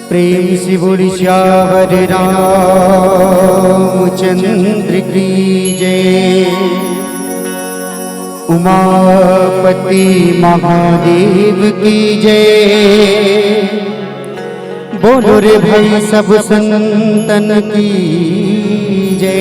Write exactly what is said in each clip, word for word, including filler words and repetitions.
प्रेम से बोल सियावर रामचंद्र की जय, उमापति महादेव की जय। बोलो रे भाई सब संतन की जय।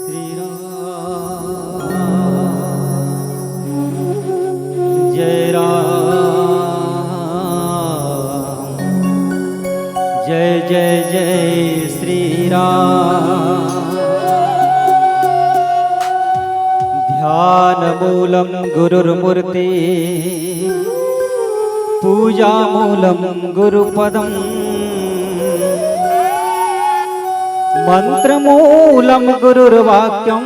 श्री राम, जय राम, जय जय जय श्री राम। ध्यान मूलम गुरुर्मूर्ति, पूजा मूलम गुरुपदम, मंत्र मूलम गुरुर्वाक्यम,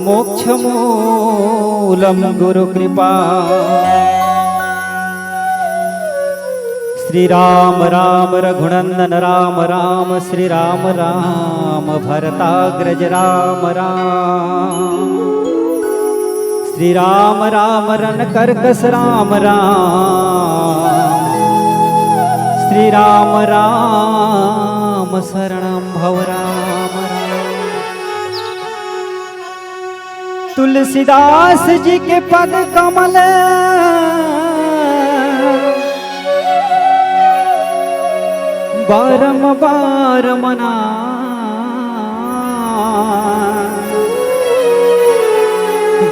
मोक्ष मूलम गुरु कृपा। श्री राम राम रघुनंदन राम राम, श्री राम राम भरताग्रज राम राम, श्री राम राम रन कर्कश राम राम, श्री राम राम शरणम भव राम राम। तुलसीदास जी के पद कमल बारंबार मना,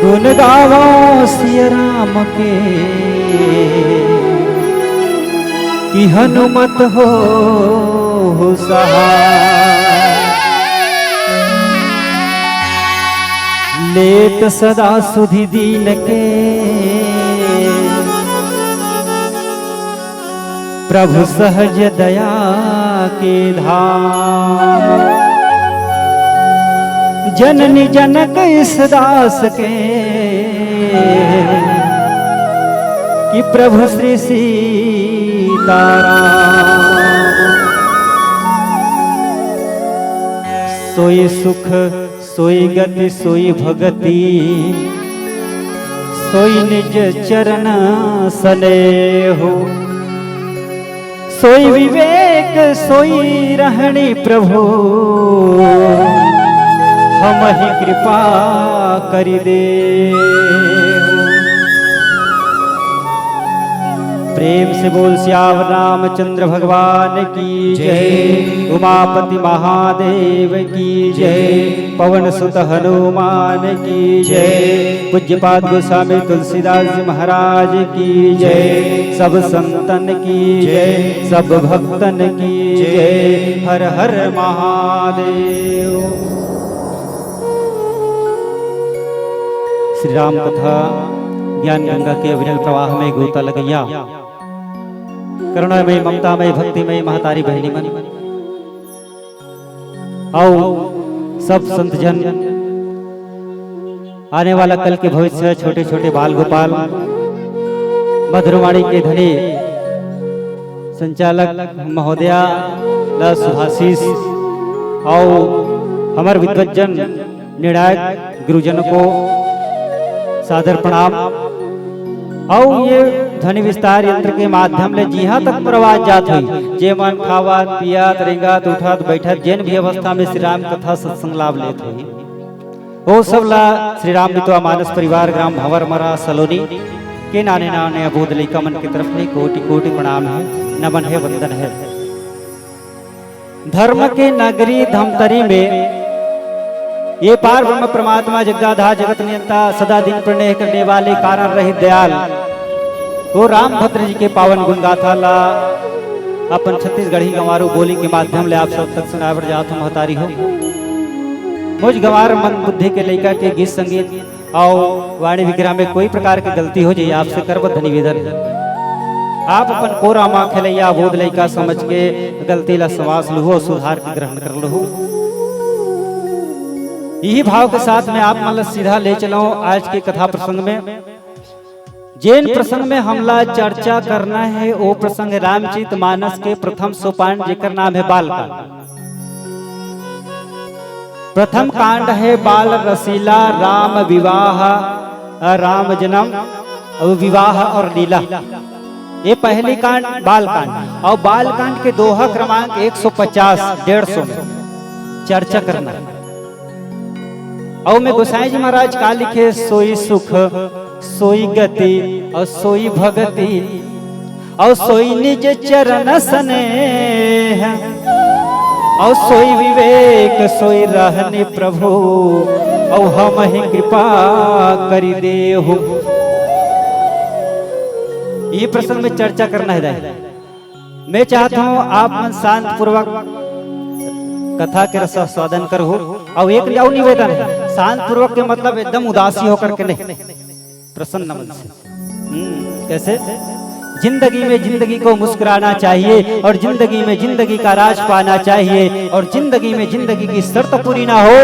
गुण गावो सिया राम के, कि हनुमत होहु सहाय। लेत सदा सुधि दीन के, प्रभु सहज दया के धाम, जननी जनक इस दास के, कि प्रभु श्री सीताराम। सोई सुख सोई गति सोई भगति, सोई निज चरण स्नेहु, सोई विवेक सोई रहनी प्रभु, हमहि कृपा करि देहु। प्रेम से बोल सियावर रामचंद्र भगवान की जय, उमापति महादेव की जय, पवन सुत हनुमान की जय, पूज्यपाद गोस्वामी तुलसीदास जी महाराज की जय, सब संतन की जय, सब भक्तन की जय। हर हर महादेव। श्री राम कथा ज्ञान गंगा के अविरल प्रवाह में गोता लगइया करुणामय, ममतामय, भक्तिमय महतारी बहिनी मन, अउ सब संत जन, आने वाला कल के भविष्य, छोटे छोटे बाल गोपाल, मधुरवाणी के धनी संचालक महोदया ला शुभाशीष, अउ हमर विद्वत जन निर्णायक गुरुजन को सादर प्रणाम। अउ ये ध्वनि विस्तार यंत्र के माध्यम ले जिहां तक मोर आवाज जात होही, जे मन खावत, पियत, रेंगत, उठत, बैठत, जेन भी अवस्था में श्री राम कथा सत्संग लाभ लेत होही, ओ सब ला श्री राम मितवा मानस परिवार ग्राम भंवरमरा सलोनी के नाने नाने अबोध लइका मन के तरफ ले कोटि कोटि प्रणाम हे, नमन हे, वंदन हे। धर्म के नगरी धमतरी में ये पार ब्रह्म परमात्मा जगदाधार जगत नियंता सदा दिन प्रमेह करने वाले कारण रहित दयाल वो रामभद्र जी के पावन गुण गाथा ला अपन छत्तीसगढ़ी गंवारू बोली के माध्यम ले आप सब तक सुनाए बर जात हूँ महतारी हो। मुझ गंवार मन बुद्धि के लइका के गीत संगीत अउ वाणी विग्रह में कोई प्रकार के गलती हो जाए, आपसे करबद्ध निवेदन हे, आप अपन कोरा मा खेलइया अबोध लइका समझ के गलती ला समास लुहू अउ सुधार के ग्रहण कर लुहू। यही भाव के साथ में आप मन ला सीधा ले चलूं आज के कथा प्रसंग में। जेन प्रसंग में हमला चर्चा करना हे, वो प्रसंग रामचरित मानस के प्रथम सोपान, जेकर नाम हे बालकांड। प्रथम कांड हे बाल रसीला, राम विवाह, अ, राम जन्म, अउ विवाह अउ लीला। ये पहली कांड बालकांड, अउ बालकांड के दोहा क्रमांक एक सौ पचास, डेढ़ सौ में चर्चा करना हे। अउ में गोसाई जी महाराज का लिखे, सोई सुख, सोई गति, अउ सोई भगति, अउ सोई निज चरण स्नेह, अउ सोई विवेक, सोई रहनी प्रभु, अउ हमहि कृपा करि देहु। ये प्रसंग में चर्चा करना हे दाई। मैं चाहत हूँ आप मन शांत पूर्वक कथा के रस आस्वादन करहू। अउ एक अउ निवेदन हे, शांत पूर्वक के मतलब एकदम उदासी होकर के नहीं, प्रसन्न मन से। हम्म, कैसे? जिंदगी में जिंदगी को मुस्कुराना चाहिए, और जिंदगी में जिंदगी का राज पाना चाहिए, और जिंदगी में जिंदगी की शर्त पूरी ना हो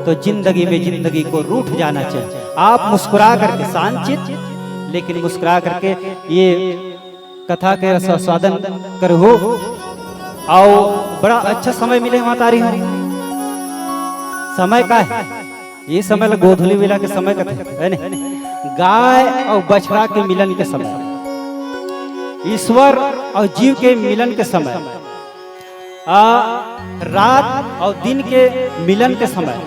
तो जिंदगी में जिंदगी को रूठ जाना चाहिए। आप मुस्कुरा करके, शांत चित, लेकिन मुस्कुरा करके ये कथा के रस आस्वादन करहू। अउ बड़ा अच्छा समय मिले हे महतारी हो। समय का हे? ये समय ला गोधूली बेला के समय कथे, हे ने? गाय अउ बछड़ा के मिलन के समय, ईश्वर अउ जीव के मिलन के समय, आ, रात अउ दिन के मिलन के समय,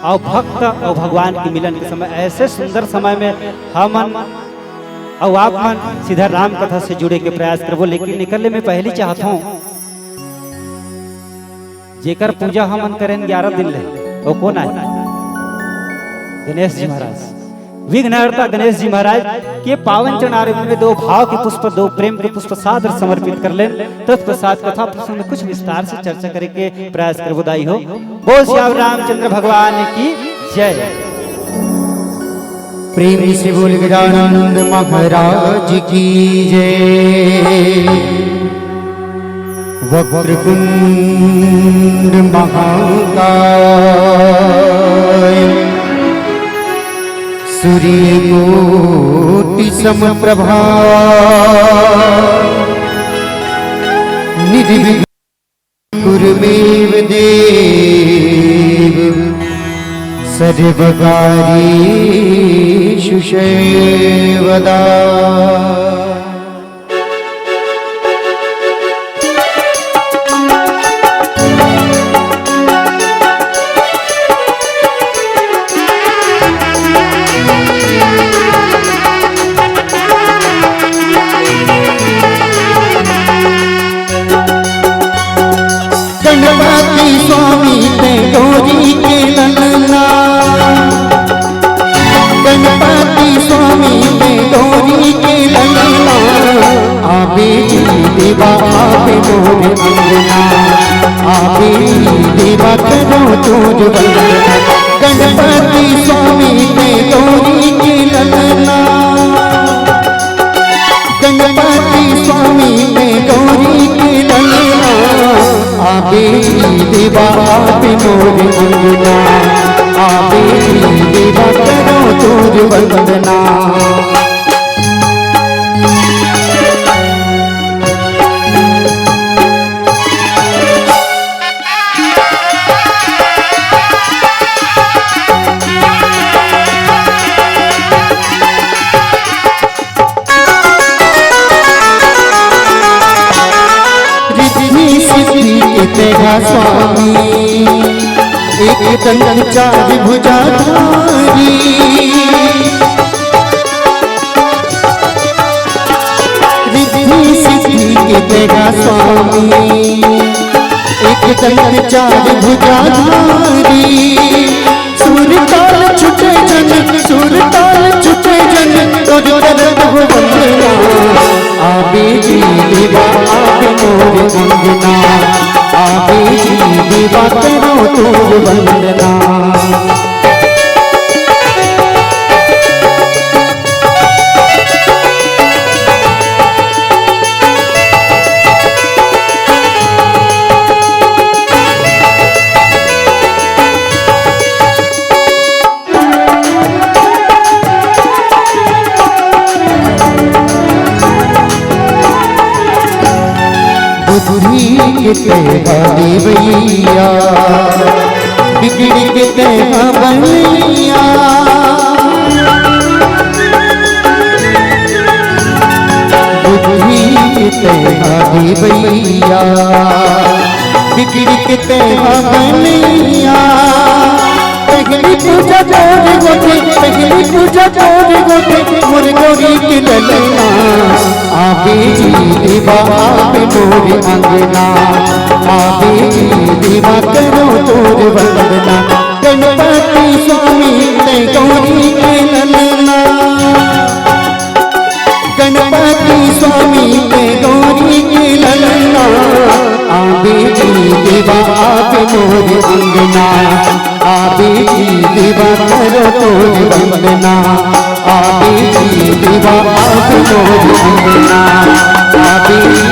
अउ भक्त अउ भगवान के मिलन के समय, ऐसे सुंदर समय में हमन अउ आप मन सीधा राम कथा से जुड़े के प्रयास करबो। लेकिन निकले में पहली चाहत हूँ, जेकर पूजा हमन करेन ग्यारह दिन ले, वो कोन आय? गणेश जी महाराज। विघ्नहर्ता गणेश जी महाराज के पावन चरणारविंद में दो भाव के पुष्प, दो प्रेम के पुष्प सादर समर्पित कर लेन। तत्पश्चात कथा प्रसंग में कुछ विस्तार से चर्चा करे के प्रयास करबो दाई हो। बोल सियावर रामचंद्र भगवान की जय। प्रेम से बोल गजानंद महाराज की जय। वक्रतुंड महाकाय सूर्यकोटि समप्रभा निर्विघ्न कुरु मे देव सर्वकार्येषु सर्वदा। गणपति स्वामी तैं गौरी के ललना, गणपति स्वामी तैं गौरी के ललना, आबे जी देवा आबे मोर अंगना, आबे जी देवा करो तोर वंदना। गणपति स्वामी तैं गौरी के ललना, गणपति स्वामी तैं गौरी के ललना, आबे जी देवा आबे मोर अंगना, आबे जी देवा करो तोर वंदना। रिद्धि सिद्धि के तेरा स्वामी, एक दंत चार भुजाधारी। रिद्धि सिद्धि के तेरा स्वामी, एक दंत चार भुजाधारी। सुर ताल छूटे जन, सुर ताल छूटे जन, तोर करत हो वंदना। आबे जी देवा आबे मोर अंगना, आबे जी देवा करो तोर वंदना। बुद्धि के तेरा देवैया, बिगड़ी के तेरा बनैया। बुद्धि के तेरा देवैया, बिगड़ी के तेरा बनैया। पहली पूजा तोर होथे, पहली पूजा तोर होथे, मोर गौरी के ललना। आबे जी देवा आबे मोर अंगना, आबे जी देवा करो तोर वंदना। गणपति स्वामी तैं गौरी के ललना, गणपति स्वामी तैं गौरी के ललना। आबे जी देवा आबे मोर अंगना, आबे जी देवा करो तोर वंदना। आबे जी देवा आबे मोर अंगना, आबे जी देवा करो तोर वंदना। आबे जी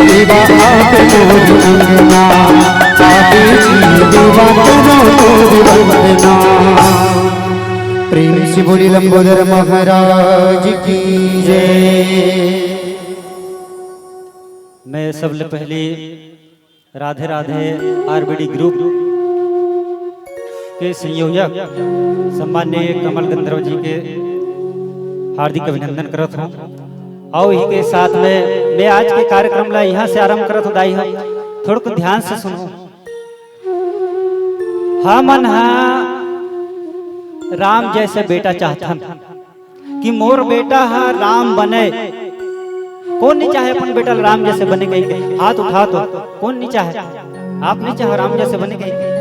देवा आबे मोर अंगना, आबे जी देवा करो तोर वंदना। प्रेम से बोली लंबोदर महाराज की जय। मैं सबले पहली राधे राधे आरबीडी ग्रुप के संयोजक सम्माननीय कमल गंधर्व जी के हार्दिक अभिनंदन करत हूँ। अउ इही के साथ में मैं आज के कार्यक्रम ला यहाँ से आरंभ करत हूँ। दाई हो, थोड़क ध्यान से सुनो। हमन हा राम जैसे बेटा चाहथन कि मोर बेटा हा राम बने। कोन नहीं चाहे अपन बेटा राम जैसे बने कहिके? हाथ उठा तो। कोन नहीं चाहे? आप नहीं चाहो राम जैसे बने कहिके?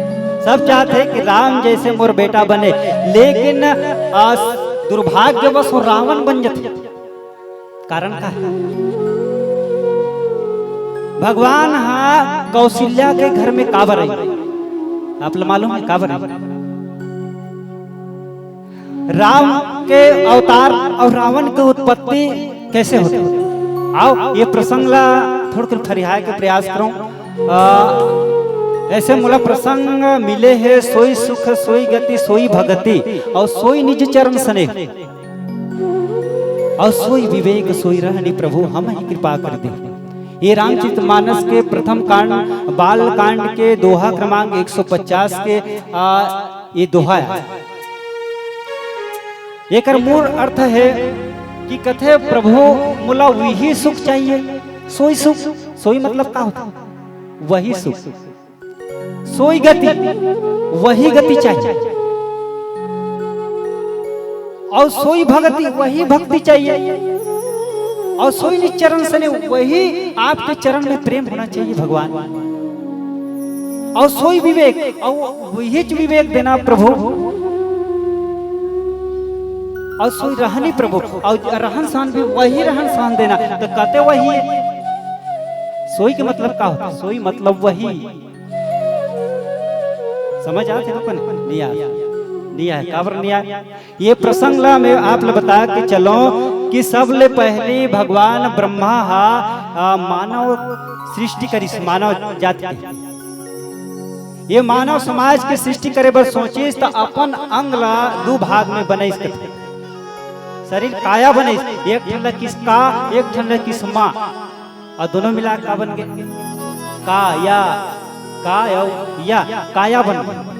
सब चाहते हैं कि राम जैसे मोर बेटा बने, लेकिन आ, दुर्भाग्यवश वो रावण बन जाते। कारण का है? भगवान हा कौशल्या के घर में काबर आई? आप ला मालूम है काबर आई? राम के अवतार अउ रावण के उत्पत्ति कैसे होथे? आओ, ये प्रसंग ला थोड़ा फरिहाए के प्रयास करो। अ, ऐसे मोला प्रसंग मिले हे, सोई सुख, सोई गति, सोई भगति, और सोई निज चरण सने, और सोई विवेक, सोई रहनी प्रभु, हम ही कृपा कर दे। ये रामचरित मानस के प्रथम कांड, बाल कांड के दोहा क्रमांक एक सौ पचास के, आ, ये दोहा है। एकर मूल अर्थ है कि कथे, "प्रभु, मोला वही सुख चाहिए।" सोई सुख, सोई मतलब का होता? वही सुख। सोई गति, वही गति चाहिए। और सोई भगति, वही भक्ति चाहिए। और सोई निज चरण सने, वही आपके चरण में प्रेम होना चाहिए भगवान। और सोई विवेक, और वही विवेक देना प्रभु। और सोई रहनी प्रभु, और रहन सहन भी वही रहन सहन देना। तो कहते वही है। सोई के मतलब का होता? सोई मतलब वही। समझ आथे लोगन? नहीं आय, नहीं आय। काबर नहीं आय? ये प्रसंग ला मैं आप ला बता के चलो कि सबले पहली भगवान ब्रह्मा हा, आ, मानव सृष्टि करिस, मानव जाति के। ये मानव समाज के सृष्टि करे बर सोचिस त अपन अंग ला दू भाग में बनाइस कथे। शरीर काया बनाइस, एक ठन ला किस का, एक ठन ला किस मा। और दोनों मिला का बन गए? का या, का या, या, काया बन गए।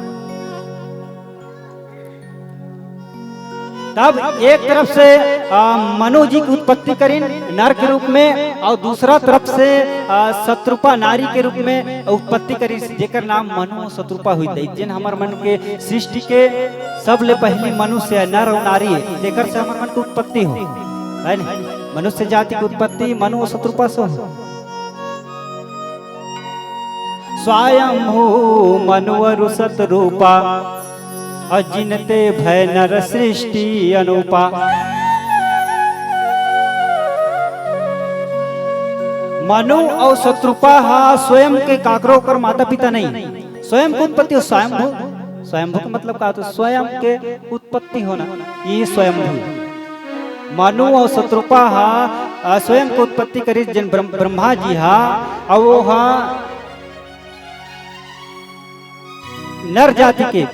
तब एक तरफ से, आ, मनु जी की उत्पत्ति करिन नर के रूप में, और दूसरा तरफ से, आ, शत्रुपा नारी के रूप में उत्पत्ति करिन, जेकर नाम मनु और शत्रुपा हुई थी। जिन हमर मन के सृष्टि के सबले पहली मनुष्य है, नर और नारी है, जेकर से हमर मन की उत्पत्ति हो, है ना? मनुष्य जाति की उत्पत्ति मनु और शत्रुपा से हो। स्वयंभू मनु अरु सतरूपा, और जिनते भय नर सृष्टि अनूपा। मनु और शत्रुपा हा स्वयं के काकरो ओकर माता पिता नहीं, स्वयं के उत्पत्ति हो, स्वयंभू। स्वयंभू के मतलब का होता? स्वयं के उत्पत्ति होना, ये स्वयंभू। मनु और शत्रुपा हा, आ, स्वयं के उत्पत्ति करिस जिन ब्रह्म-, ब्रह्मा जी हा, और वो हा नर जाति के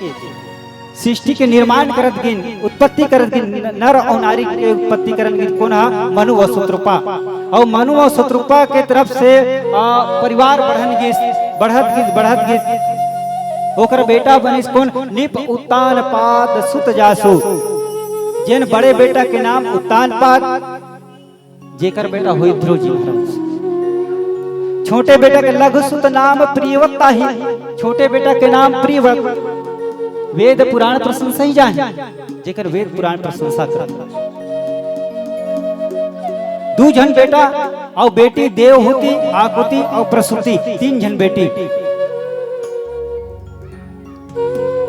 सृष्टि के निर्माण करत गिन, उत्पत्ति करत गिन, न-, नर और नारी के उत्पत्ति करन गिन, कोन हा? मनु और शत्रुपा। और मनु और शत्रुपा के तरफ से, आ, परिवार बढ़न गिस, बढ़त गिस, बढ़त गिस। ओकर बेटा बनिस कोन? निप उत्तान पाद सुत जासु। जेन बड़े बेटा के नाम उत्तान पाद, जेकर बेटा होई ध्रुव जी महाराज। छोटे बेटा के लघु सुत नाम प्रियव्रत ताही, छोटे बेटा के नाम प्रियव्रत। वेद पुराण प्रशंसा ही जाहे, जेकर वेद पुराण प्रशंसा कर। दू झन बेटा और बेटी देवहूति, आकुति और प्रसूति, तीन झन बेटी।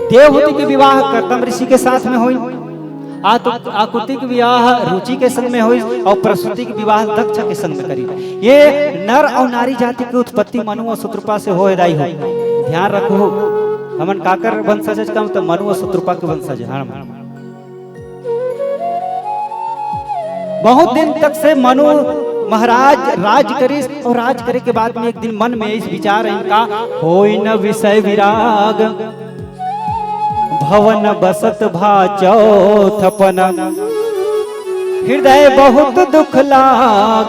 देवहूति के विवाह कर्दम ऋषि के साथ में होई, आतु-, आकुति के विवाह रुचि के संग में होई और प्रसूति के विवाह दक्ष के संग में करी। ये नर और नारी जाति के उत्पत्ति मनु और शत्रुपा से होए दाई हो। ध्यान रखो, हमन काकर वंशज हन, तो मनु और शत्रुपा के वंशज हन। बहुत दिन तक से मनु महाराज राज करिस और राज करे के बाद में एक दिन मन में इस विचार इनका, "होई न विषय विराग, भवन बसत भा चौथपन, हृदय बहुत दुख लाग,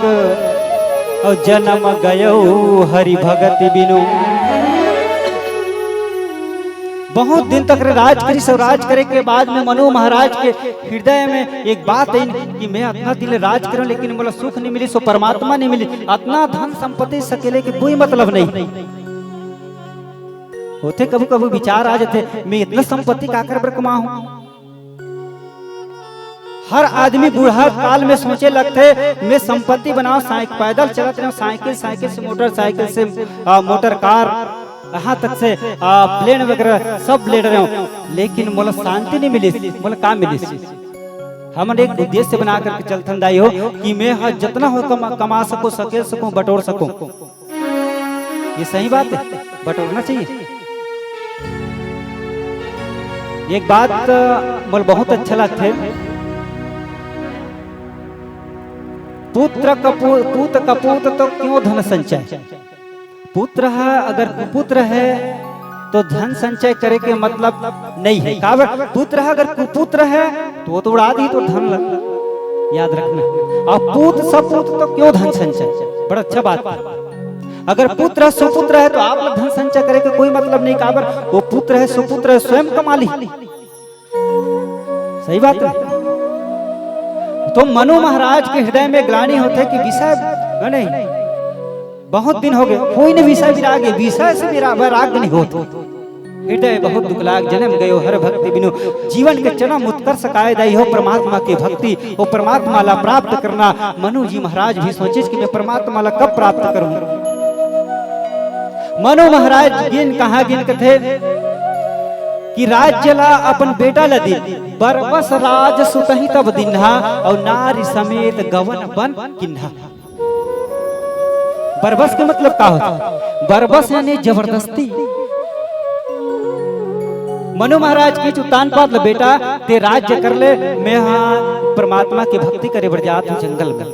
और जन्म गयो हरि भगति बिनु।" बहुत दिन तक राज करिस और राज करे के बाद में मनु महाराज के हृदय में एक बात आई कि मैं अतना दिन ले राज करूं, लेकिन मोला सुख नहीं मिली, सो परमात्मा नहीं मिली, अतना धन संपत्ति सकेले के कोई मतलब नहीं। होथे कभू कभू विचार आ जाथे, मैं इतना संपत्ति काकर बर कमाहूं? हर आदमी बूढ़ा काल में सोचे लगथे, मैं संपत्ति बनाओ, साइक-, पैदल चलत रहो, साइकिल, साइकिल से मोटरसाइकिल से, आ, मोटर कार, यहाँ तक से, आ, प्लेन वगैरह सब ले रहे हो, लेकिन मोला शांति नहीं मिली। मोला का मिली? हमन एक उद्देश्य बना करके चलथन दाई हो कि मैं ह जितना हो कमा, कमा सको, सकेल सको, बटोर सको। ये सही बात है, बटोरना चाहिए। एक बात, अ, मोला बहुत अच्छा लगथे। पुत्र कपू-, पूत कपूत तो क्यों धन संचय। पुत्र ह अगर कुपुत्र हे तो धन संचय करे के मतलब नइ हे। काबर? पुत्र ह अगर कुपुत्र हे तो वो तो उड़ा दी तो धन ल। याद रखना। अउ पूत सपूत तो क्यों धन संचय। बड़ा अच्छा बात। अगर पुत्र सुपुत्र हे तो आप ल धन संचय करे के कोई मतलब नइ। काबर? वो पुत्र हे, सुपुत्र हे, स्वयं कमा ली। सही बात हे। तो मनु महाराज के हृदय में ग्लानि होथे कि विषय, नहीं, बहुत दिन हो गए, कोई न विषय विराग हे, विषय से विरा-, वैराग्य नहीं होत। हृदय बहुत दुख लाग, जन्म गयो हर भक्ति बिनु, जीवन के चरम उत्कर्ष काय दाई हो परमात्मा के भक्ति, वो परमात्मा ला प्राप्त करना। मनु जी महाराज भी सोचिस कि मैं परमात्मा ला कब प्राप्त करूं। मनु महाराज गिन कहाँ गिन कथे कि राज्य ला अपन बेटा ला दीन, बरबस राज सुतहि तब दिन्हा, अउ नारी समेत गवन बन किन्हा। बरबस के मतलब का होथे? बरबस यानी जबरदस्ती। मनु महाराज कहिस उत्तान पाद ल, बेटा, तें राज्य कर ले, मैं हा परमात्मा के भक्ति करे बर जात हूँ जंगल में।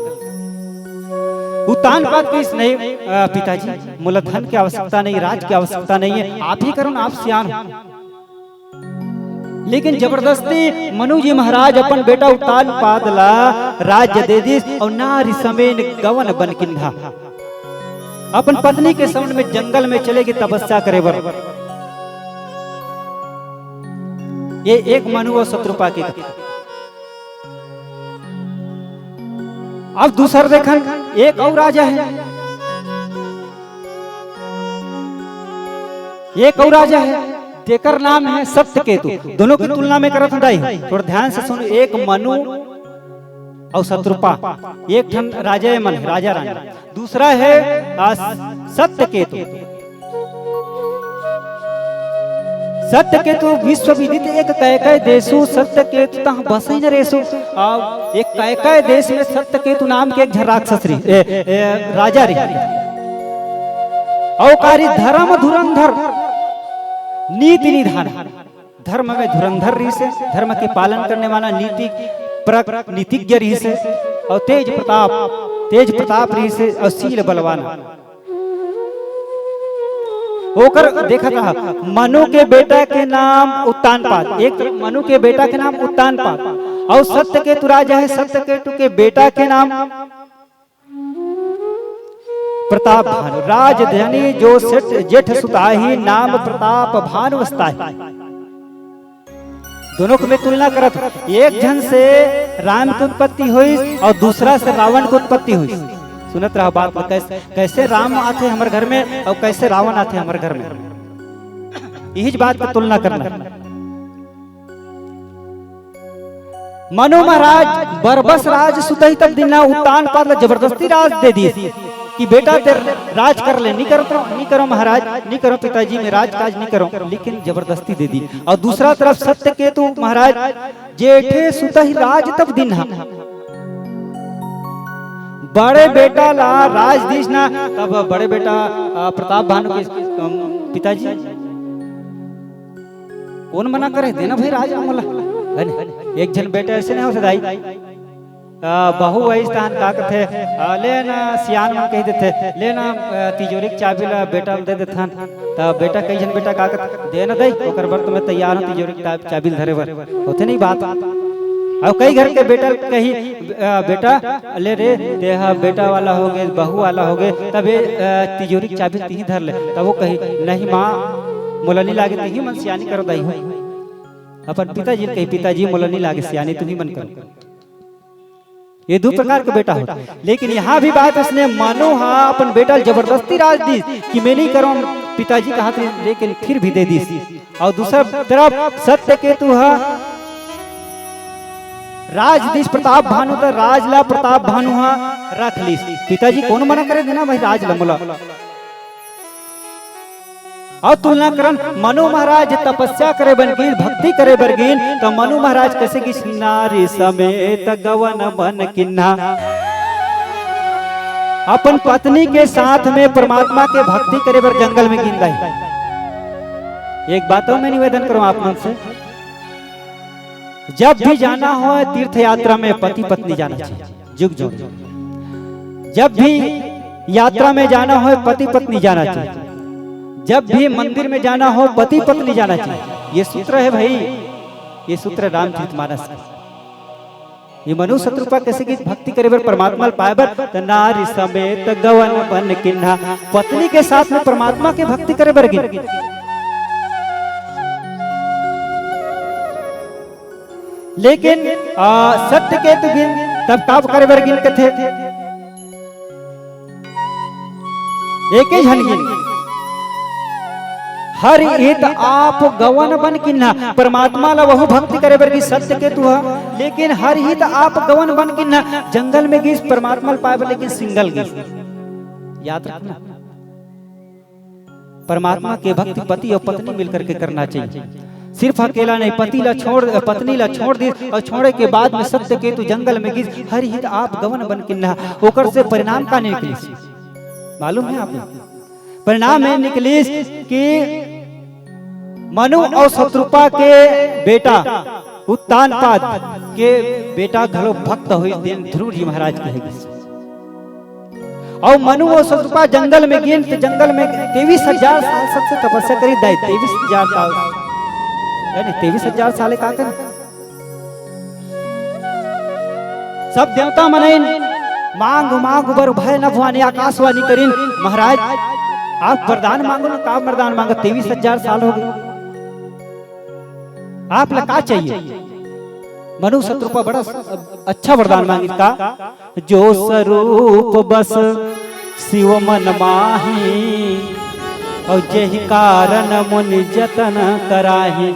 उत्तान पाद कहिस नहीं, अ, पिताजी, मोला धन के आवश्यकता नहीं, राज के आवश्यकता नहीं हे, आप ही करो ना, आप सियान हो। लेकिन जबरदस्ती मनु जी महाराज अपन बेटा उत्तान पाद ला राज्य दे दिस अउ नारी समेत गवन बन किन्हा। अपन पत्नी के समन में जंगल में चले गे तपस्या करे बर। ये एक मनु अउ शतरूपा के कथा। अब दूसर देखन, एक अउ राजा हे, एक अउ राजा हे, तेकर नाम हे सत्यकेतु। दोनों की तुलना में करत हूँ दाई, थोड़ा ध्यान से सुन। एक मनु अउ शतरूपा, एक ठन राजा हे मन, राजा रानी, दूसरा हे, आ, सत्यकेतु। सत्यकेतु विश्व विदित एक कैकय देसु, सत्यकेतु तहाँ बसई नरेसु। अब एक कैकय देश में सत्यकेतु नाम के एक झन राक्षस रही, ए, ए, राजा रही। अउ कारी धर्म धुरंधर, नीति निधान, धर्म में धुरंधर रहिसे, धर्म के पालन करने वाला नीति परक नीतिज्ञ रहिसे, अउ तेज प्रताप, तेज प्रताप रहिसे, अउ शील बलवान। ओकर देखत रहा, मनु के बेटा के नाम उत्तानपाद, एक तरफ मनु के बेटा के नाम उत्तानपाद, अउ सत्यकेतु राजा हे, सत्यकेतु के बेटा के नाम प्रताप भानु। राजधानी जो सेठ जेठ सुताही, नाम प्रताप भानु वसताही। दोनों के मैं तुलना करत हूँ। एक झन से राम के उत्पत्ति होइस अउ दूसरा से रावण के उत्पत्ति होइस। सुनत रहा बात ला, कैसे, कैसे राम आथे हमर घर में अउ कैसे रावण आथे हमर घर में। इहीच बात के तुलना करना। मनु महाराज बरबस राज सुतही तब दिन्हा उत्तानपाद ला जबरदस्ती राज दे दिस कि बेटा तें राज कर ले, नी करत रहो, नी करो महाराज, नी करो पिताजी, मैं राजकाज नी करो, लेकिन जबरदस्ती दे दी। अउ दूसरा तरफ सत्यकेतु महाराज जेठे सुतही राज तब दिन्हा, बड़े बेटा ला राज दिस ना, तब बड़े बेटा, अ, प्रताप भानु के, अम, पिताजी कोन मना करे, देना भाई राज ला मोला, है ना? एक झन बेटा अइसे नहीं हो सकय। आ, बहू आइस तहन का कथे, आ, ले ना, सियान मन कहि देथे, ले ना, आ, तिजोरी के चाबी ला बेटा ल दे देथन। त बेटा, कई झन बेटा का कथे, दे ना दई, ओकर बर तो मैं तैयार हूँ तिजोरी के चा-, चाबी ल धरे बर। होथे नहीं बात। अउ कई घर के बेटा ल कही, आ, बेटा, ले रे, तेहा बेटा वाला होगे, बहू वाला होगे, तब ये, आ, तिजोरी के चाबी तिही धर ले। तब वो कही, नहीं माँ, मोला नहीं लागे, तिही मन सियानी करो दाई हो। अपन पिताजी ल कही, पिताजी, मोला नहीं लागे सियानी, तुही मन करो। ये दू प्रकार के बेटा होथे। लेकिन यहाँ भी बात अइसने, मनु हा अपन बेटा ल जबरदस्ती राज दिस कि मैं नहीं करूँ, पिताजी कहत रहिस, लेकिन फिर भी दे दिस। अउ दूसरा तरफ सत्यकेतु हा राज दिस प्रताप भानु, त राज ला प्रताप भानु हा रख लिस। पिताजी कोन मना करे देना भाई राज ला मोला। अउ तुलना करन, मनु महाराज तपस्या करे बर गिन, भक्ति करे बर गिन, त मनु महाराज कइसे गिस, नारी समेत गवन बन किन्हा। अपन पत्नी के साथ में परमात्मा के भक्ति करे बर जंगल में गिन दाई। एक बात अउ मैं निवेदन करूं आप मन से, जब भी जाना हो तीर्थ यात्रा में पति पत्नी जाना चाहिए, जुग जुग। जब भी यात्रा में जाना हो, पति पत्नी जाना चाहिए। जब भी मंदिर में जाना हो, पति पत्नी जाना चाहिए। ये सूत्र है भाई, ये सूत्र रामचरितमानस का। ये मनु शतरूपा कइसे गिस भक्ति करे बर, परमात्मा ल पाए बर, त नारी समेत गवन बन किन्हा, पत्नी के साथ में परमात्मा के भक्ति करे बर गिस। लेकिन, आ, सत्यकेतु गिस, तब का करे बर गिस कथे? एके झन गिस। हरि हित आप गवन बन किन्हा, परमात्मा ला वहू भक्ति करे बर गिस सत्यकेतु ह, लेकिन हरि हित आप गवन बन किन्हा, जंगल में गिस परमात्मा ला पाए बर, लेकिन single गिस। याद रखना, परमात्मा के भक्ति पति अउ पत्नी मिल करके करना चाहिए। सिर्फ अकेला नहीं, पति ला छोड़, पत्नी ला छोड़ दिस अउ छोड़े के बाद में सत्यकेतु जंगल में गिस, हरि हित आप गवन बन किन्हा, ओकर से परिणाम का निकलिस, मालूम है आपको? परिणाम ये निकलिस कि मनु अउ शतरूपा के बेटा उत्तानपाद के बेटा घलो भक्त होइस, तेन ध्रुव जी महाराज कहे गिस। अउ मनु अउ शतरूपा जंगल में गिस, त जंगल में तेईस हजार साल सबसे तपस्या करिस दाई, तेईस हजार साल। यानी तेईस हजार साल का करे? सब देवता मनइन मांग मांग बर भय न भवानी आकाशवाणी करिन, महाराज, आप वरदान मांगो ना, का वरदान मांगो? तेईस हजार साल हो गे, आप ला का चाहिए? मनु शतरूपा बड़ा अच्छा वरदान मांगिस का, जो स्वरूप बस शिव मन माही, अउ जेहि कारण मुनि जतन कराही।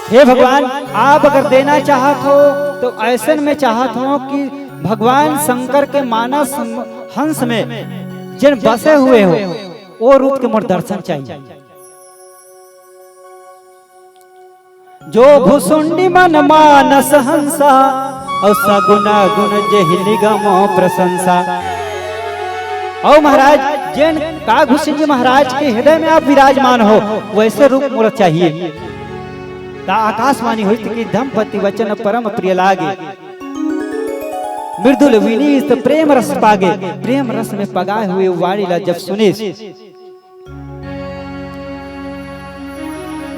हे भगवान, आप अगर देना चाहत हो, तो अइसन में चाहत हो कि भगवान शंकर के मानस हंस में जेन बसे हुए हो, वो रूप के मोर दर्शन चाहिए। जो भुसुंडी मन मानस हंसा, अउ सगुन गुन जेहि निगम प्रशंसा। अउ महाराज, जेन का भुसुंडी महाराज के हृदय में आप विराजमान हो, वइसे रूप मोला चाहिए। त आकाशवाणी होइस कि दंपति वचन परम प्रिय लागे, मृदुल विनीत प्रेम रस पागे। प्रेम रस में पगाए हुए वाणी ला जब सुनिस,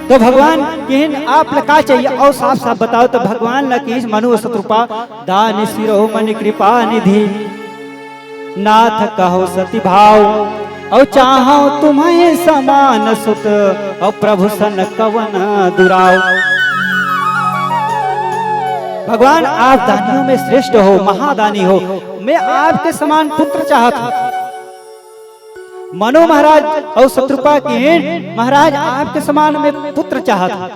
त भगवान किहिन आप ला का चाहिए, अउ साफ साफ बताओ। त भगवान ला किहिस मनु अउ शतरूपा, दानी शिरोमणि कृपा निधि, नाथ कहो सति भाव, अउ चाहो तुम्हें समान सुत, अउ प्रभु सन कवन दुराव। भगवान आप दानियों में श्रेष्ठ हो, महादानी हो, मैं आपके समान पुत्र चाहत हूँ। मनु महाराज अउ शतरूपा किहिन, महाराज आपके समान में पुत्र चाहत हूँ,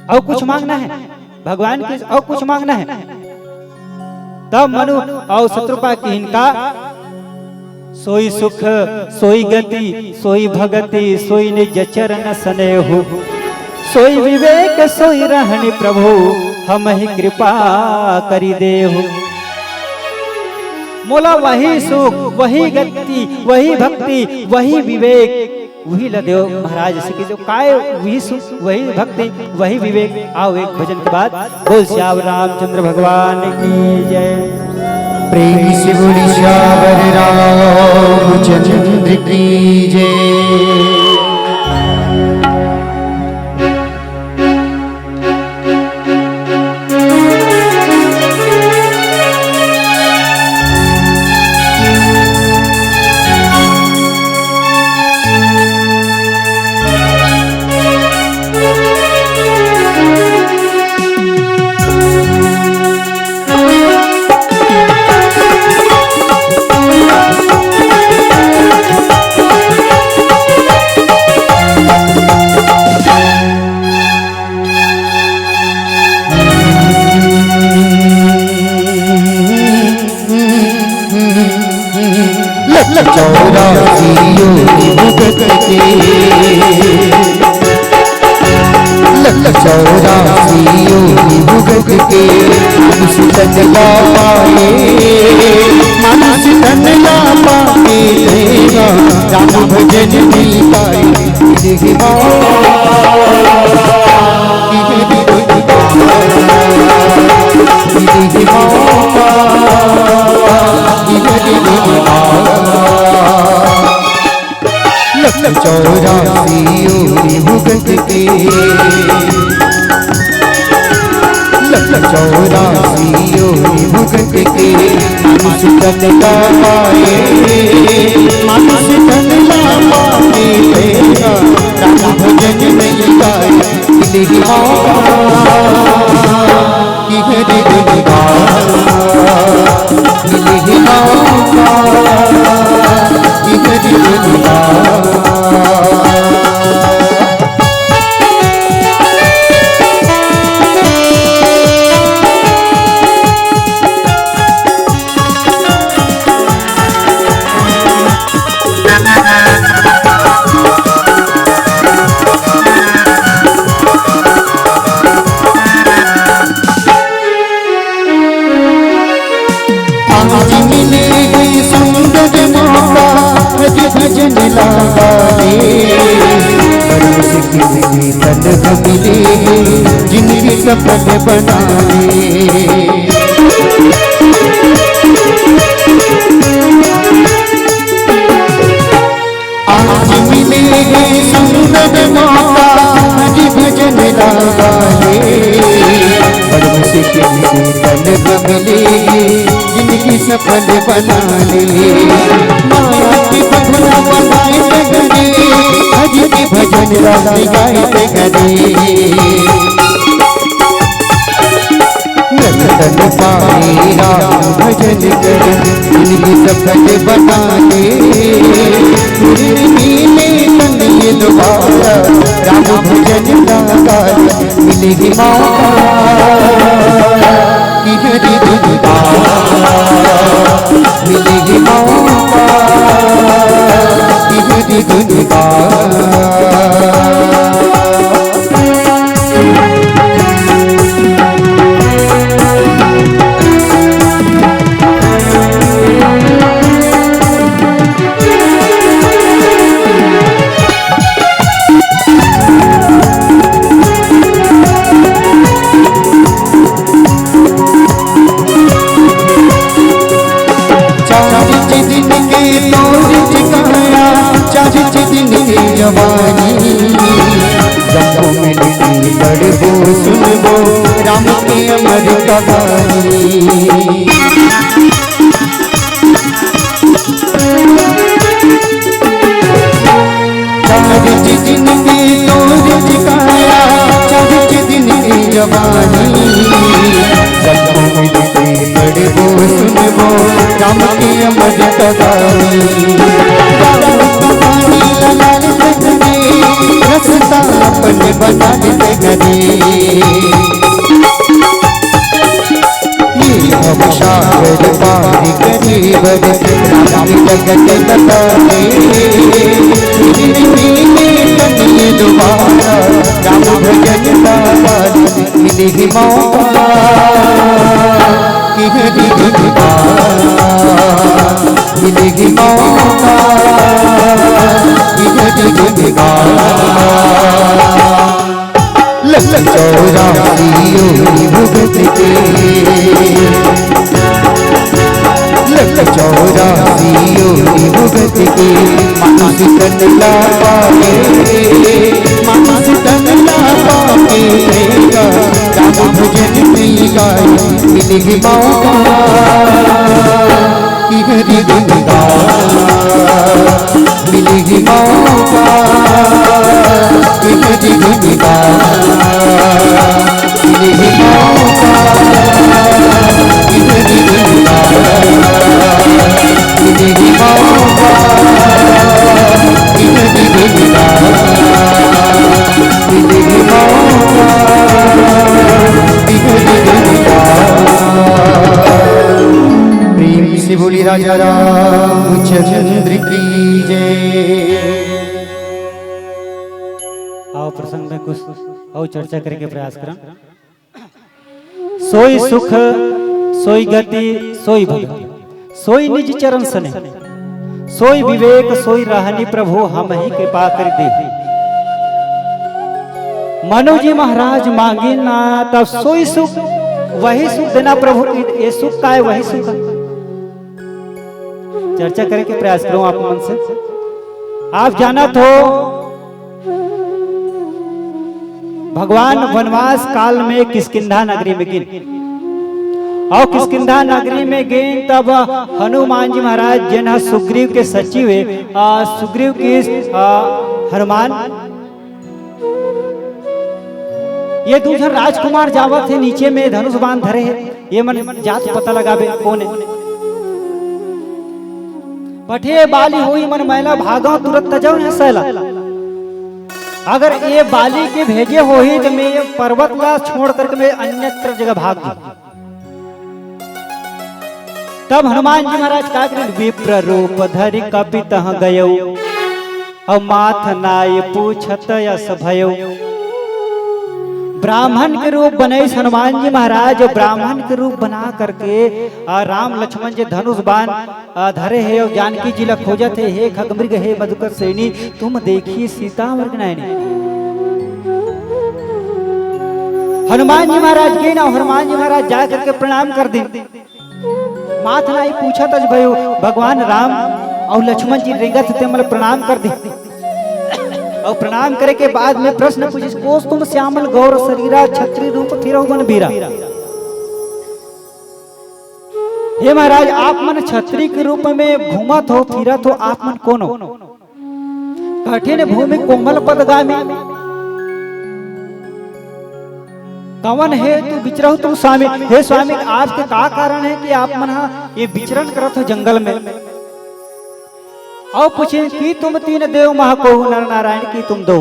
अउ कुछ मांगना है भगवान के, अउ कुछ मांगना है। तब मनु अउ शतरूपा किहिन का, सोई सुख सोई गति सोई भगति सोई निज चरण स्नेहु, सोई विवेक सोई रहनि प्रभु हमहि कृपा करि देहु। मोला वही सुख, वही गति, वही भक्ति, वही विवेक, वही ला देव महाराज। अइसे कहिस, काय वही सुख, वही भक्ति, वही विवेक। आओ एक भजन के बाद बोल सियावर रामचंद्र भगवान की जय। प्रेम से बोली सियावर रामचंद्र की जय। लख चौरासी योनि भुगत के, लख चौरासी योनि भुगत के, मनुष्य तन ला पाए, मनुष्य तन ला पाए, तेरा राम भजन भी पाए। देहि मौका, देहि मौका, चौरासी योनि भुगत के मानुष तन ला पाए, मानुष तन ला पाए, राम भजन नहीं गाए। मिलही मौका, कि हरि गुण गाए। मिलही मौका, कि हरि गुण गाए। आज मिले है सुंदर मौका, हरि भजन ला गाए। बड़ी मुश्किल से तन मिले, जिंदगी सफल बनाए। आज मिले है सुंदर मौका, हरि भजन ला गाए। बड़ मुश्किल से तन मिले, जिंदगी सफल बना ले। माया के बंधन बनाए ते करे, हरि के भजन ला गाए ते करे। नंदन पाए राम भजन कर, जिंदगी सफल बना ले। फिर मिले तन ये दोबारा, राम भजन का मिलेगी मौका, कि हरि गुण गाए। मिलेगी मौका, कि हरि गुण गाए। चारिच दिन के तोर ठिकाना, चारिच दिन के जवानी। जम्मू में मिलबो सुनबो राम के अमर कहानी। चारिच दिन के तोर ठिकाना, चारिच दिन के जवानी। जम्मू में मिलबो सुनबो राम के अमर कहानी। राम कहानी लगा दे, रस्ता अपन बना दे। ये भवसागर पार करे बर, राम जगत बता दे। फिर मिले तन ये दोबारा, राम भजन का पार मिलेगी मौका, कि हरि गुण गाए। मिलेगी मौका, कि हरि गुण गाए। लख चौरासी योनि भुगत के, लख चौरासी योनि भुगत के, मानुष तन ला पाए, मानुष तन ला पाए, राम भजन नहीं गाए। मिलेगी मौका, कि हरि गुण गाए। मिलेगी मौका, कि हरि गुण गाए। मिलेगी मौका, कि हरि गुण गाए। मिलेगी मौका, कि हरि गुण गाए। मिलेगी मौका, कि हरि गुण गाए। प्रेम से बोली राजा रामचंद्र की जय। आओ प्रसंग में कुछ और चर्चा करे के प्रयास करन। सोई सुख, सोई गति, सोई भगति, सोई निज चरण सने, सोई विवेक, सोई रहनी प्रभु हमहि कृपा करि देहि। मनु जी महाराज मांगिन ना, तब सोई सुख, वही सुख देना प्रभु की, ये सुख का है, वही सुख है। चर्चा करे के प्रयास करो आप मन से। आप जानत हो, भगवान वनवास काल में किष्किंधा नगरी में गिन, अउ किष्किंधा नगरी में गिन, तब हनुमान जी महाराज, जेन ह सुग्रीव के सचिव हे, आ, सुग्रीव के, आ, हनुमान, ये दू झन राजकुमार जावत हे, नीचे में धनुष बाण धरे हे, ये मन जात पता लगाबे कोन हे। पठे बाली होई मन मैला, भागव तुरत तजव न सैला। अगर ये बाली के भेजे होही, तो मैं ये पर्वत ला छोड़ करके मैं अन्यत्र जगह भाग जाऊं। तब हनुमान जी महाराज का करें, विप्र रूप धरि कपि तह गयो, अउ माथ नाई पूछत यस भयो। ब्राह्मण के रूप बनइस हनुमान जी महाराज, अउ ब्राह्मण के रूप बना करके, आ, राम लक्ष्मण जी धनुष बाण, आ, धरे हे अउ जानकी जी ला खोजत हे, "हे खगमृग, हे मधुकर सेनी, तुम देखिए सीता मृग नयनी।" हनुमान जी महाराज गे ना, हनुमान जी महाराज जा करके प्रणाम कर दिन। माथ नाई पूछत यस भयो, भगवान राम अउ लक्ष्मण जी रेंगत हे, ते मन प्रणाम कर दिन। अउ प्रणाम करे के बाद में प्रश्न पूछिस, "कोस तुम श्यामल गौर शरीरा, छत्री रूप फिरहु बन बीरा।" हे महाराज, आप मन छत्री के रूप में घूमत हो, फिरत हो, आप मन कोन हो? कठिन भूमि कोमल पदगामी। कवन हेतु विचरहु तुम स्वामी? हे स्वामी, आज के का कारण हे कि आप मन ह ये विचरण करत हो जंगल में? अउ पूछे कि तुम तीन देव महा कहु नर नारायण की तुम दो,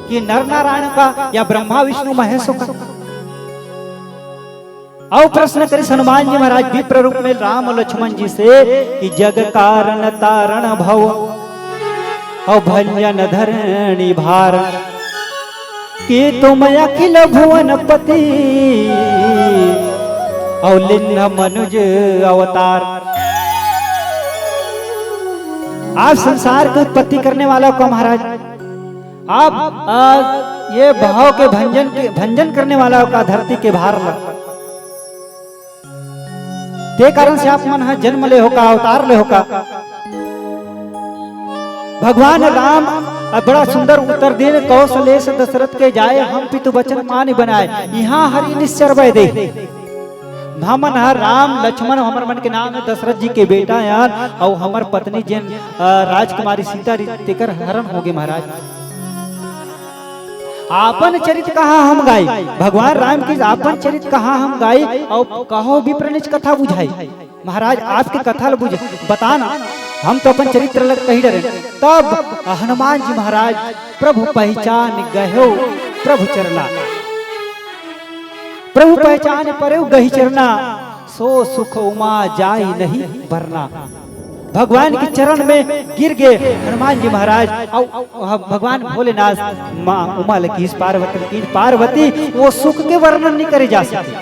कि नर नारायण का या ब्रह्मा विष्णु महेश का? अउ प्रश्न करिस हनुमान जी महाराज विप्र रूप में राम लक्ष्मण जी से कि जग कारण तारण भव अउ भंजन धरणी भार, कि तुम अखिल भुवन पति अउ लिन्ह मनुज अवतार। आप संसार की उत्पत्ति करने वाला हो का महाराज? आप, आ, ये भाव के भंजन के, भंजन करने वाला हो का धरती के भार ला? ते कारण से आप मन ह जन्म ले हो का, अवतार ले हो का? भगवान राम, आ, बड़ा सुंदर उत्तर दिन, कौशलेश दशरथ के जाए, हम पितु वचन मानि बनाए, इहाँ हरि निश्चर वै देहि। हमन ह राम लक्ष्मण, हमर मन के नाम हे दशरथ जी के बेटा यार, अउ हमर पत्नी जेन, अ, राजकुमारी सीता रहिस, तेकर हरण होगे महाराज। आपन चरित कहाँ हम गाई, भगवान राम की आपन चरित कहाँ हम गाई, अउ कहो विप्र निज कथा बुझाई। महाराज, आपके कथा ल बुझ, बताना, हम तो अपन चरित्र ल कहि डरेन। तब हनुमान जी महाराज प्रभु पहिचान गयो प्रभु चरना। प्रभु पहिचान परेउ गहि चरना, सो सुख उमा जाई नहीं बरना। भगवान के चरण में गिर गे हनुमान जी महाराज, अउ, अउ, अउ भगवान भोलेनाथ माँ उमा ल किहिस, पार्वती ल किहिस, पार्वती, वो सुख के वर्णन नहीं करे जा सके।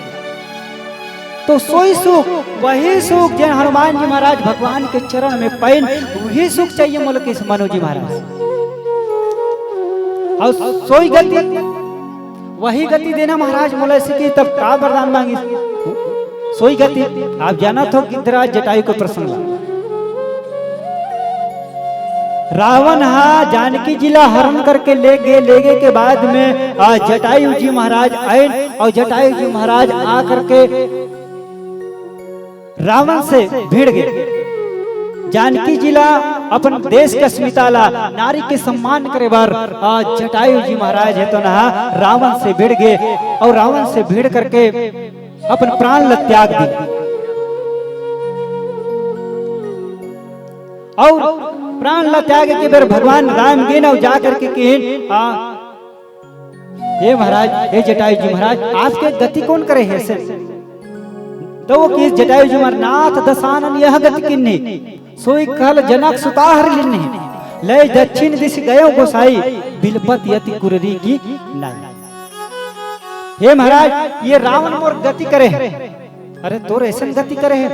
तो सोई सुख, वही सुख जेन हनुमान जी महाराज भगवान के चरण में पाइन, वही सुख चाहिए मोला किहिस मनु जी महाराज। अउ सोई गति, वही गति देना महाराज मोला, अइसे कि तब का वरदान मांगिस? सोई गति। आप जानत हो गिद्धराज जटायु के प्रसंग ला। रावण हा जानकी जी ला हरण करके ले गे, ले गे के बाद में, आ, जटायु जी महाराज आए अउ जटायु जी महाराज आ करके रावण से भिड़ गे। जानकी जी ला, अपन देश के अस्मिता ला, नारी के सम्मान करे बर, आ, जटायु जी महाराज हे तो ना रावण से भिड़ गे अउ रावण से भिड़ करके अपन प्राण ला त्याग दी। अउ प्राण ला त्याग के बेर भगवान राम गे न अउ जा करके किहिन, आ, हे महाराज, हे जटायु जी महाराज, आपके गति कोन करे हे से? तो वो किहिस जटायु जी महाराज, नाथ दसानन यह गति किन्नी, सोई कहल जनक सुता हरि लिन्नी। लय दक्षिण दिस गयो गोसाई, बिलपत यति कुररी की नाई। हे महाराज, ये रावण मोर गति करे हे। अरे तोर अइसन गति करे हे,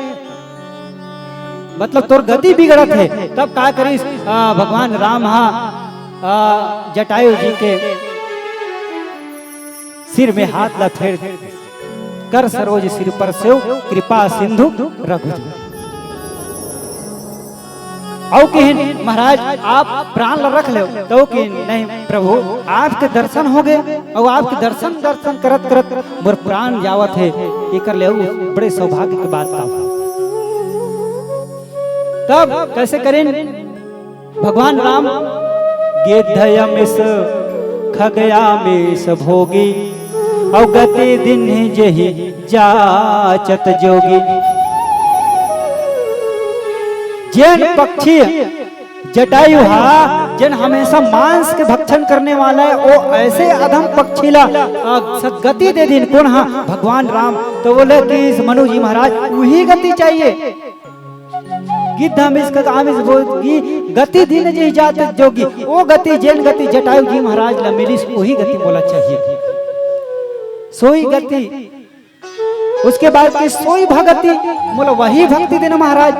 मतलब तोर गति बिगड़त हे। तब का करिस, आ, भगवान राम हा, आ, जटायु जी के सिर में हाथ ला फेर, कर सरोज सिर पर सेव, कृपा सिंधु रघु जी। अउ किहिन, "महाराज, आप प्राण ल रख लेव।" त ओ किहिन, "नहीं प्रभु, आपके दर्शन होगे, अउ आपके दर्शन, दर्शन करत करत मोर प्राण जावत हे, एकर ले अउ बड़े सौभाग्य के बात का?" तब कइसे करिन भगवान राम? "गिद्ध अमिस खग आमिस भोगी, अउ गति दीन्ह जेहि जाचत जोगी।" जेन पक्षी जटायु हा, जेन हमेशा मांस के भक्षण करने वाला हे, ओ अइसे अधम पक्षी ला, अ, सदगति दे दीन। कोन हा? भगवान राम। त बोले कि इस मनु जी महाराज, उही गति चाहिए। गिद्ध अमिस खग आमिस भोगी, गति दीन्ह जेहि जाचत जोगी। ओ गति, जेन गति जटायु जी महाराज ला मिलिस, उही गति मोला चाहिए। सोई गति, उसके बाद की सोई भगति, मोला वही भक्ति देना महाराज।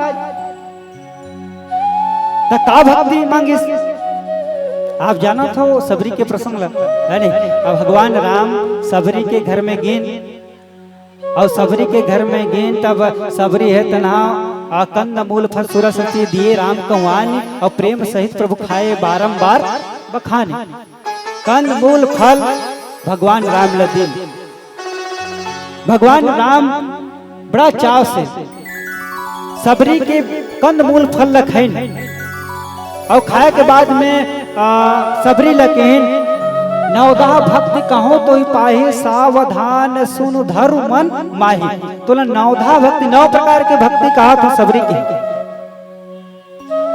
त का भक्ति मांगिस? आप जानत हो सबरी के प्रसंग ला, हे नहीं? अब भगवान राम सबरी के घर में गेन, अउ सबरी के घर में गेन, तब सबरी हे तनहा, आ, कंद मूल फल सुरस रति दिए राम कहवानी, अउ प्रेम सहित प्रभु खाए बारंबार बखानी। कंद मूल फल भगवान राम ल दीन। भगवान राम बड़ा चाव से सबरी के कंद मूल फल ल खइन, अउ खाए के बाद में, आ, सबरी ल कहिन, "नवधा भक्ति कहो तो ही पाही, सावधान सुन धरु मन माही।" तोला नवधा भक्ति, नौ प्रकार के भक्ति कहा था सबरी के।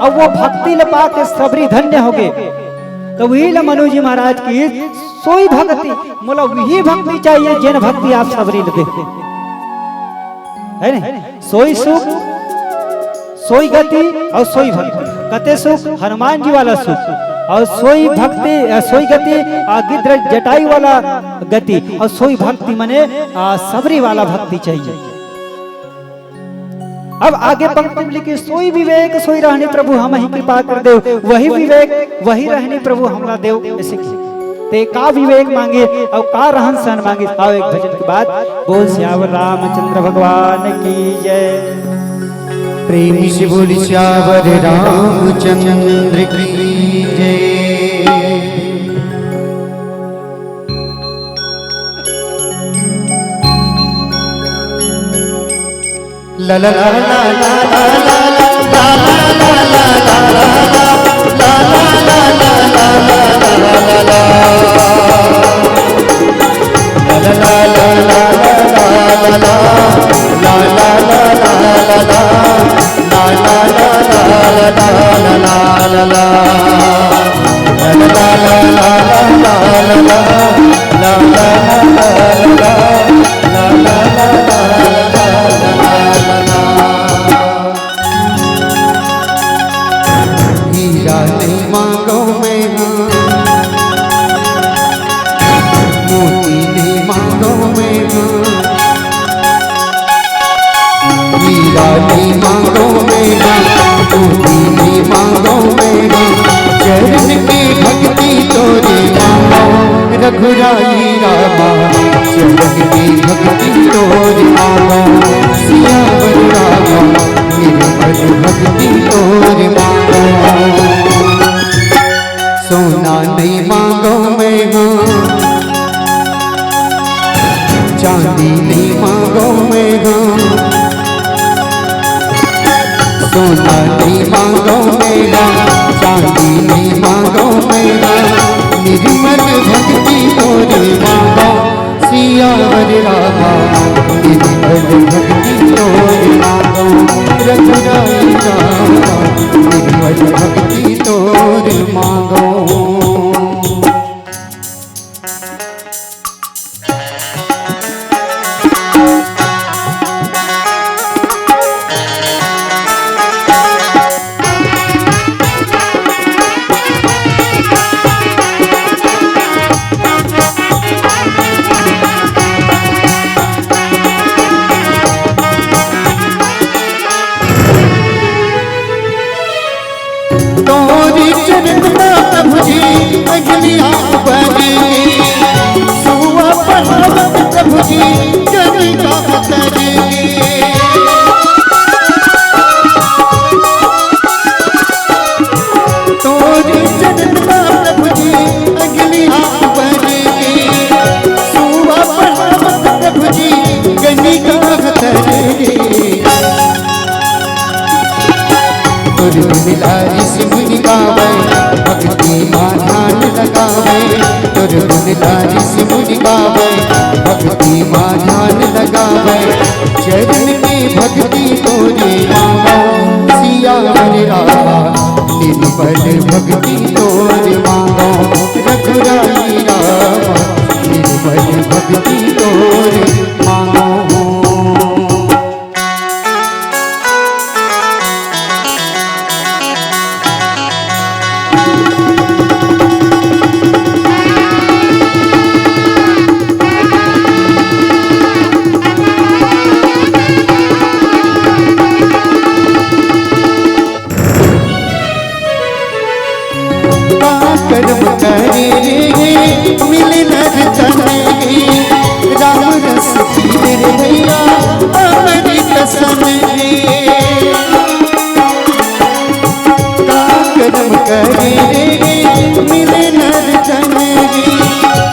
अब वो भक्ति ल पाके सबरी धन्य होगे। त उही ल मनु जी महाराज की सोई भक्ति, मोला उही भक्ति चाहिए, जेन भक्ति आप सबरी ल देते, हे नहीं? सोई सुख, सोई गति अउ सोई भक्ति। कते सुख? हनुमान जी वाला सुख। अउ सोई भक्ति, अ, सोई गति, अ, गिद्ध जटायु वाला गति। अउ सोई भक्ति मने, अ, सबरी वाला भक्ति चाहिए। अब आगे पंक्ति में लिखिस, "सोई विवेक सोई रहनी प्रभु हमहि कृपा कर देव।" वही विवेक, वही रहनी प्रभु हमला देव, अइसे कि ते का विवेक मांगे अउ का रहन सहन मांगे। आओ एक भजन के बाद बोल सियावर रामचंद्र भगवान की जय। प्रेम से बोल सियावर रामचंद्र की जय। हीरा नहीं मांगो मैं हाँ, मोती नहीं मांगो मैं हाँ, हीरा नहीं मांगो मैं हाँ, मोती नहीं मांगो मैं हाँ, चरण की भक्ति तोरे मांगो रघुराई रामा, चरण की भक्ति तोरे मांगो सियावर रामा, निर्मल भक्ति तोर मांगो। सोना नहीं मांगो मैं हाँ, चांदी नहीं मांगो मैं हाँ, सोना नहीं मांगो मैं हाँ, चांदी नहीं मांगो मैं हाँ, निर्मल भक्ति तोर मांगो सियावर रामा, निर्मल भक्ति तोर मांगो, रघुराई रामा, निर्मल भक्ति तोर मांगो। गुण ला ऋषि मुनि गावै, भक्ति मा ध्यान लगावै। तोर गुण ला ऋषि मुनि गावै, भक्ति मा ध्यान लगावै। चरण में भक्ति तोरे मांगो, सियावर रामा। निर्मल भक्ति तोरे मांगो, रघुराई रामा। निर्मल भक्ति तोरे मांगो। का कर्म करे रे, मिले नर तन रे, राम रस पीले रे भैया, अमृत सन रे। का कर्म करे रे, मिले नर तन रे,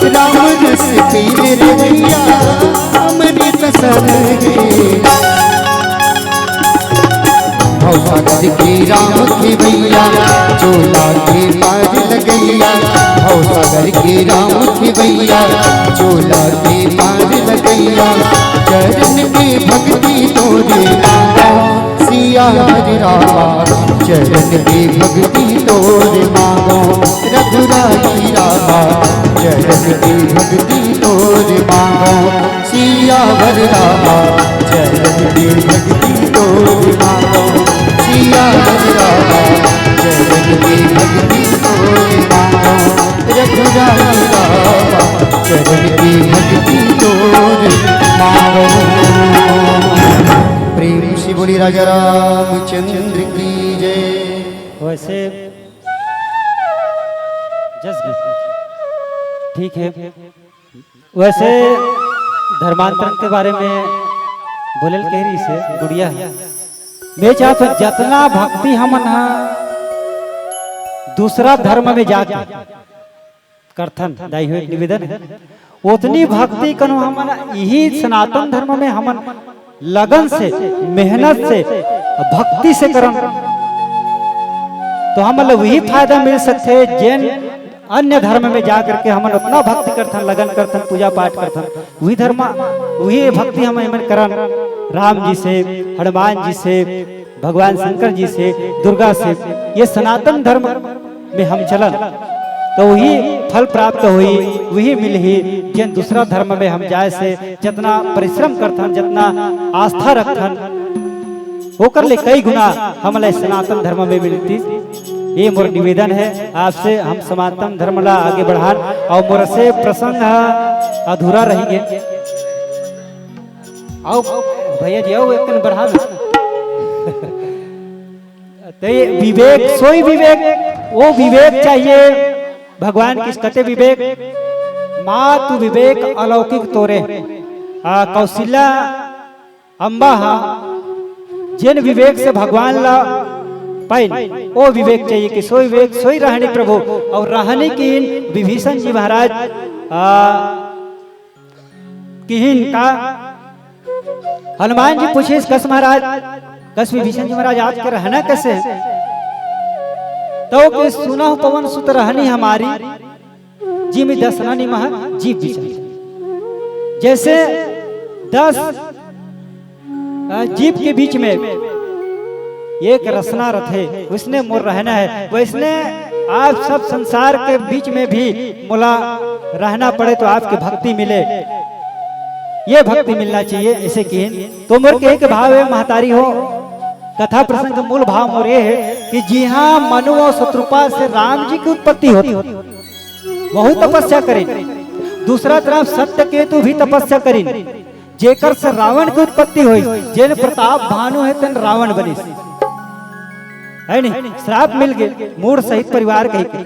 राम रस पीले रे भैया, अमृत सन रे। भवसागर के राम खेवैया, चोला के पार लगैया। भवसागर के राम खेवैया, चोला के पार लगैया। चरण में भक्ति तोरे मांगो, सियावर रामा। चरण में भक्ति तोरे मांगो, रघुराई रामा। चरण में भक्ति तोरे मांगो, सियावर रामा। चरण में भक्ति तोरे मांगो, सियावर रामा। चरण में भक्ति तोरे मांगो, रघुराई रामा। चरण में भक्ति तोरे मांगो। प्रेम से बोली राजा रामचंद्र की जय। वैसे जस गीत ठीक है। वैसे धर्मांतरण के बारे में बोले ल कह रही से गुड़िया है। मैं चाहत हूँ जतना भक्ति हमन हा दूसरा धर्म में जाके करथन, दाई हो एक निवेदन है, ओतनी भक्ति कनो हमन यही सनातन धर्म में हमन लगन से, मेहनत से, भक्ति से करन, तो हमन ल वही फायदा मिल सकथे, जेन अन्य धर्म में जा करके हमन उतना भक्ति करथन, लगन करथन, पूजा पाठ करथन, वही धर्म, वही भक्ति हम एमन करन राम जी से, हनुमान जी से, भगवान शंकर जी से, दुर्गा से। ये सनातन धर्म में हम चलन तो वही फल प्राप्त होई, वही मिलही। जेन दूसरा धर्म में हम जाए से जतना परिश्रम करथन, जतना आस्था रखथन, ओकर ले कई गुना हमला सनातन धर्म में मिलती। ये मोर निवेदन है आपसे, हम सनातन धर्म ला आगे बढ़ान। और मोर से प्रसंग ह अधूरा रही गे। आओ भैया जी, आओ एक कन बढ़ा दो। तो ये विवेक, सोई विवेक, वो विवेक चाहिए भगवान किस कते विवेक, मातु विवेक अलौकिक तोरे। आ, कौशल्या अम्बा हा जेन विवेक से भगवान ला पाइन, वो विवेक चाहिए कि सोई विवेक, सोई रहनी प्रभु। और रहनी की विभीषण जी महाराज, आ, किहिन का हनुमान जी पूछिस, "कस महाराज, कस विभीषण जी महाराज, आपके रहना कैसे है?" तो कि सुनहु पवन सुत रहनी हमारी, जिमि दस ननि मह जीव बिचारी। जैसे दस, अ, जीव के बीच में एक रसना रथे, वैसने मोर रहना है, वैसने आप सब संसार के बीच में भी मोला रहना पड़े तो आपकी भक्ति मिले, ये भक्ति मिलना चाहिए। ऐसे किहिन तो मोर कहे के भाव है, महतारी हो, कथा प्रसंग के मूल भाव मोर ये है कि जिहाँ मनु और शतरूपा से राम जी की उत्पत्ति होती, वहू तपस्या करिन। दूसरा तरफ सत्यकेतु भी तपस्या करिन, जेकर से रावण की उत्पत्ति हुई। जेन प्रताप भानु है, तेन रावण बनिस, है नहीं? श्राप मिल गए, मूड़ सहित परिवार कही के।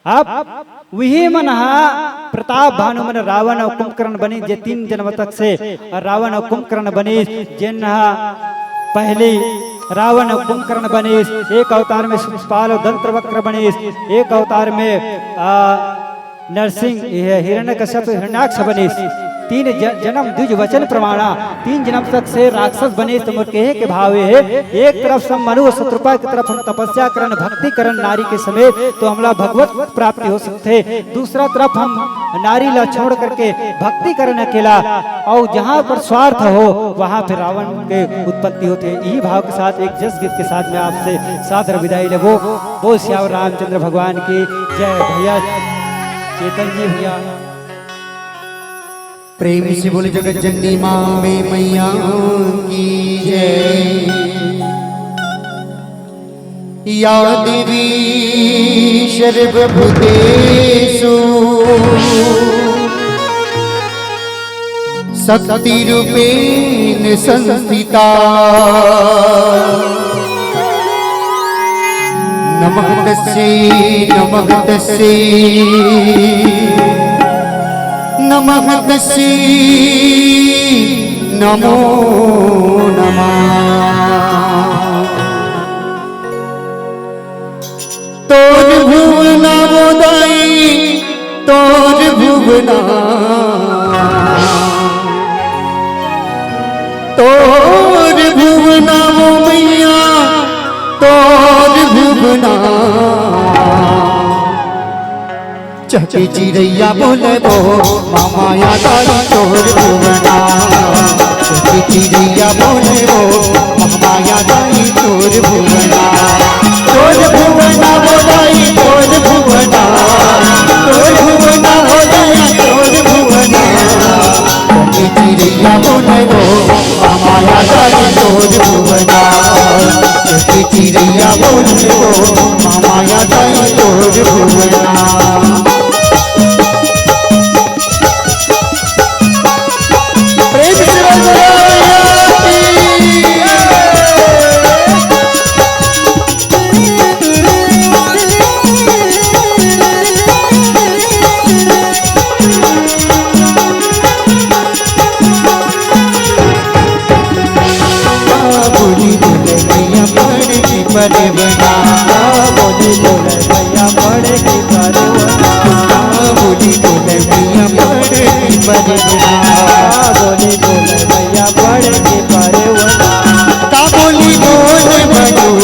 अब वही मन हा प्रताप भानु मन रावण और कुंभकर्ण बनिस, जे तीन जन्म तक से रावण और कुंभकर्ण बनिस, जेन हा पहली रावण और कुंभकर्ण बनिस, एक अवतार में शिशुपाल और दंतवक्र बनिस, एक अवतार में, आ, नरसिंह, ये हिरण्यकश्यप, हिरण्याक्ष बनिस। तीन ज-, जन्म द्विज वचन प्रमाणा, तीन जन्म तक से राक्षस बने, तो मोर कहे के भाव ये हे, एक तरफ से मनु अउ शतरूपा के तरफ हम तपस्या करन, भक्ति करन नारी के समेत, तो हमला भगवत प्राप्ति हो सकथे। दूसरा तरफ हम नारी ला छोड़ करके भक्ति करन अकेला, अउ जहाँ पर स्वार्थ हो, वहाँ पे रावण के उत्पत्ति होथे। यही भाव के साथ एक जस गीत के साथ मैं आपसे सादर विदाई लेबो। बोल सियावर रामचंद्र भगवान की जय। भैया चेतन जी, भैया प्रेम से बोले जगत जननी माँ अम्बे मैया की जय। या देवी सर्वभूतेषु शक्ति रूपेण संस्थिता। नमः तस्यै, नमः तस्यै, नमः तस्यै, नमो नमः। तोर भुवना वो दाई, तोर भुवना, तोर भुवना वो मैया, तोर भुवना। चहके चिरैया बोले वो, मामा या दाई तोर भुवना। चहके चिरैया बोले वो, मामा या दाई तोर भुवना। तोर भुवना वो दाई, तोर भुवना। तोर भुवना वो दाई, तोर भुवना। चहके चिरैया बोले वो, मामा या दाई तोर भुवना। चहके चिरैया बोले वो, मामा या दाई तोर भुवना। प्रेम से बोल भैया की। बोली बोले भैया पड़े की पड़े बना। बोली बोले भैया पड़े की पड़े बना। बोली बोले भैया पड़े की पड़े बना। बोली बोले भैया पड़े की पड़े बना। का बोली बोले मजूर,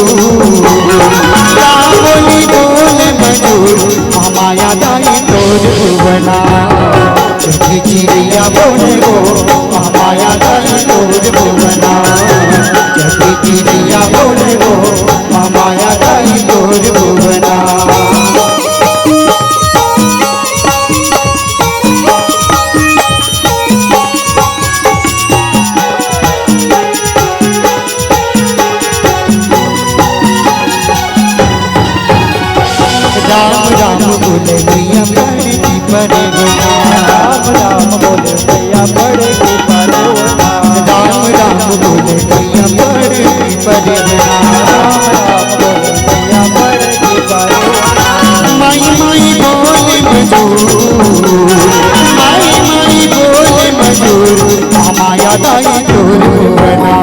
का बोली बोले मजूर, मामा या दाई तोर भुवना। चहके चिरैया बोले वो, मामा या दाई तोर भुवना। चहके चिरैया बोले वो, मामा या दाई तोर भुवना। राम राम बोले भैया पड़े की पड़े बना। राम राम बोले भैया पड़े की पड़े बना। राम राम बोले भैया पड़े की पड़े बना। राम राम बोले भैया पड़े की पड़े बना। माई माई बोले मजूर, माई माई बोले मजूर, मामा या दाई तोर भुवना।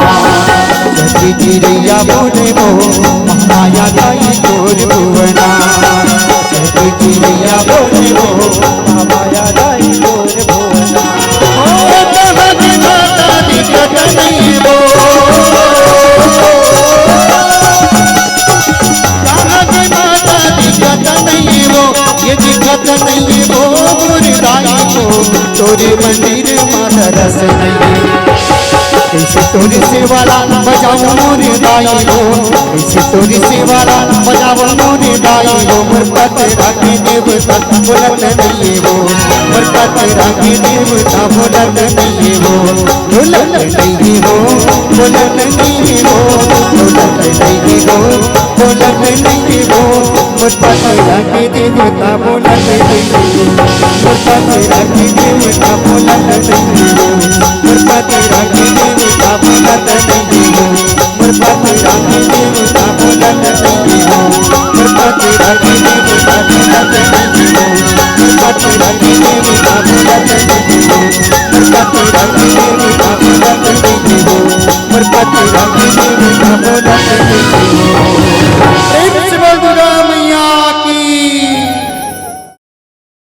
चहके चिरैया बोले वो, मामा या दाई तोर भुवना। चहके चिरैया बोले वो, मामा या दाई तोर भुवना। ओ, कहाँ गई माता दिखत नहीं वो। कहाँ गई माता दिखत नहीं वो, ये दिखत नहीं वो, मोर दाई वो, तोरे मंदिर मा दरस नहीं। कइसे तोरे सेवा ला बजावंव मोरे दाई हो, कइसे तोरे सेवा ला बजावंव मोरे दाई हो। मोर पतरा के देवता बोलत नइये हो, मोर पतरा के देवता बोलत नइये हो, बोलत नइये हो, बोलत नइये हो, बोलत नइये हो, बोलत नइये हो। मोर पतरा के देवता बोलत नइये हो, मोर पतरा के देवता बोलत नइये हो, मोर पतरा के देवता बोलत नइये हो, मोर पतरा के देवता बोलत नइये हो, मोर पतरा के देवता बोलत नइये हो, मोर पतरा के देवता बोलत नइये हो, मोर पतरा के देवता बोलत नइये हो, मोर पतरा के